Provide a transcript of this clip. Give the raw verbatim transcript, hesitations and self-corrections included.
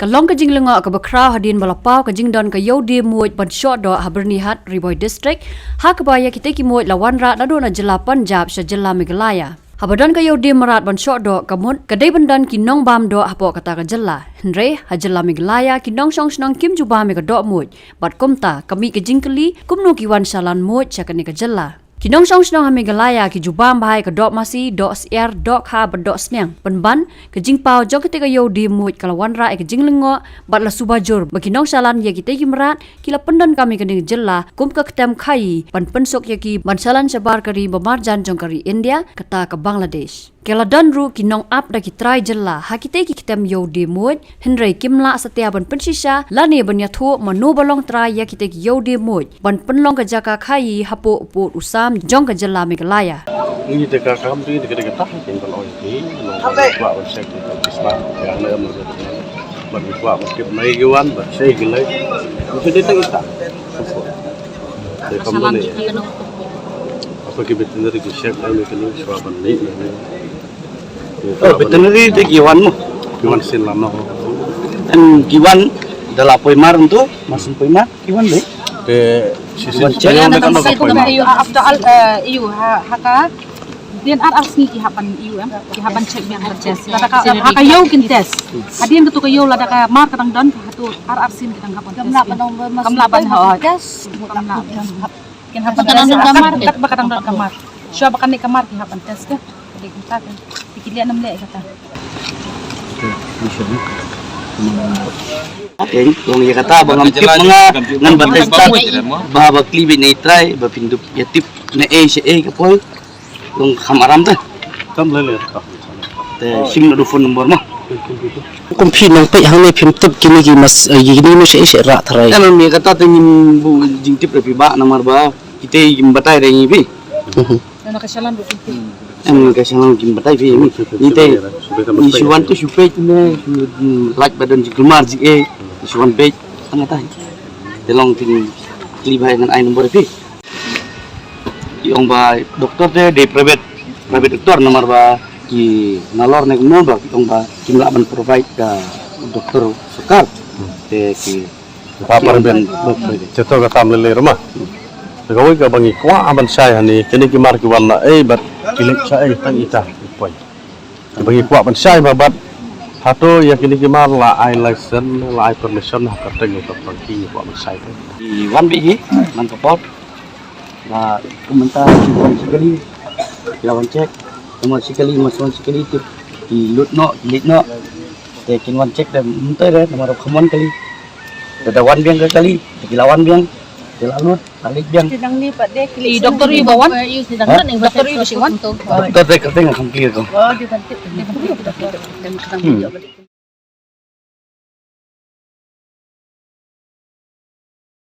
Ka long ka jinglyngngoh kaba khraw hadien ba la paw ka jingdon ka ïew die muid ban shoh doh ha Byrnihat, Ri Bhoi District, ha kaba ïa kitei ki muid la wanrah naduh na jylla Punjab sha jylla Meghalaya. Haba don ka ïew die mrad ban shoh doh, ka mut ka dei ban don ki nongbam doh hapoh kata ka jylla. Hynrei ha jylla Meghalaya ki nongshong shnong kim ju bam ïa ka doh muid, bad kumta ka mih ka jingkylli kumno ki wan shalan muid sha kane ka jylla. Ki nongshong shnong ha Meghalaya ki ju bam bha ïa ka doh masi, doh syiar, doh kha bad doh sniang. Pynban ka jingpaw jong kata ka ïew die muid ka la wanrah ïa ka jinglyngngoh bad la suba jur ba ki nongshalan ïa kitei ki mrad ki la pyndonkam ïa kane ka jylla kum ka ktem khaïi ban pynsuk ïa ki ban shalan shabar ka ri ba marjan jong ka ri India, kata ka Bangladesh. Ki la don ruh ki nongap da ki trai jylla ha kitei ki ktem ïew die muid, hynrei kim lah satia ban pynshisha lane ban ïathuh mano ba long trai ïa kitei ki ïew die muid ban pynlong ka jaka khaïi hapoh u pud u sam jong ka jylla Meghalaya. Ngi te ka kam te ka te ka tah kin ban oi ti long ba kwah ban check ti ka Islam ka ne ma ba kwah ban kit mai gi wan ba sei gi lai. Te te te ta. Te kam ne. Apa ki veterinary ki check ne ka ni swa ban ni ne. Oh, veterinary te ki wan mo. Ki wan sin la no. Em, ki wan da la poi mar ntu, mar sin poi mar, ki wan dei. Te si Wan sin check. Check na kan ka poi mar. After all, eh, ïew ha, ha ka. Dien ar ar sngi ki hap ban ïew em. Ki hap ban check biang ban test. Lada ka, ha ka ïew kin test. Hadien katu ka ïew lada ka mar ka dang don ka hatu ar ar sngi ki dang hap ban test. Kam lah ban, kam lah ban ha. Test. Kam lah. Kin hap ban test. Kat ba ka dang don ka mar. Shuwa ba kan ne ka mar ki hap ban test ka. Ka dei kumta ka. Te ki leh nam leh kata. Eng, long ïa kata ba ngam tip ma nga ngan ba test start ba ba kli beit na i trai ba phin dup ïa tip na ei sha ei ka poi. Long kham aram te. Kam leh leh ka. Te shim na du phone number ma. Kum phi nong peit hangne phim tip kine ki mas, eh, kine ki mas sha ei sha ei rah tharai. Em, em, ïa kata te ngim bu jingtip ra phi ba namar ba kita kim batai ra ngi phi. Mhm. Em, ka shalom kim batai phi mi. Ni te, ni shu wan tu shu peit ne, shu, mm, like ba don jingkulmar jing e, shu wan peit, tang atai. Te long tin kli bai ngan ai number phi. Ki ong ba doktor te dei private, private doktor namar ba ki nalor ne kumno ba ki ong ba kim lah ban provide ka doktor sorkar. Te ki Ka par ben. Cheto ka tam lele rama. Ka wei ka ba ngi kwah ban shai hani kini ki mar ki wan na ei bad ki lek sha ei tang ita ki poi. Ka ba ngi kwah ban shai ma bad hato ïa kini ki mar la ai license, la ai permission ha ka teng ka pang ki ngi kwah ban shai. Ki wan bi hi man ka por. La kumta ki wan sikali. La wan check. Kumta sikali mas wan sikali tu. Ki lut no, ki lit no. Te kin wan check de mynta de namar kham wan kali. Te da wan biang ka kali, te ki la wan biang, te la lut, la lut biang. Te nang ni pat de ki doktor yu ba wan? Doktor yu ba shi wan? Doktor de kata nga kham clear ko. Oh, dia kan tip, dia kan tip doktor.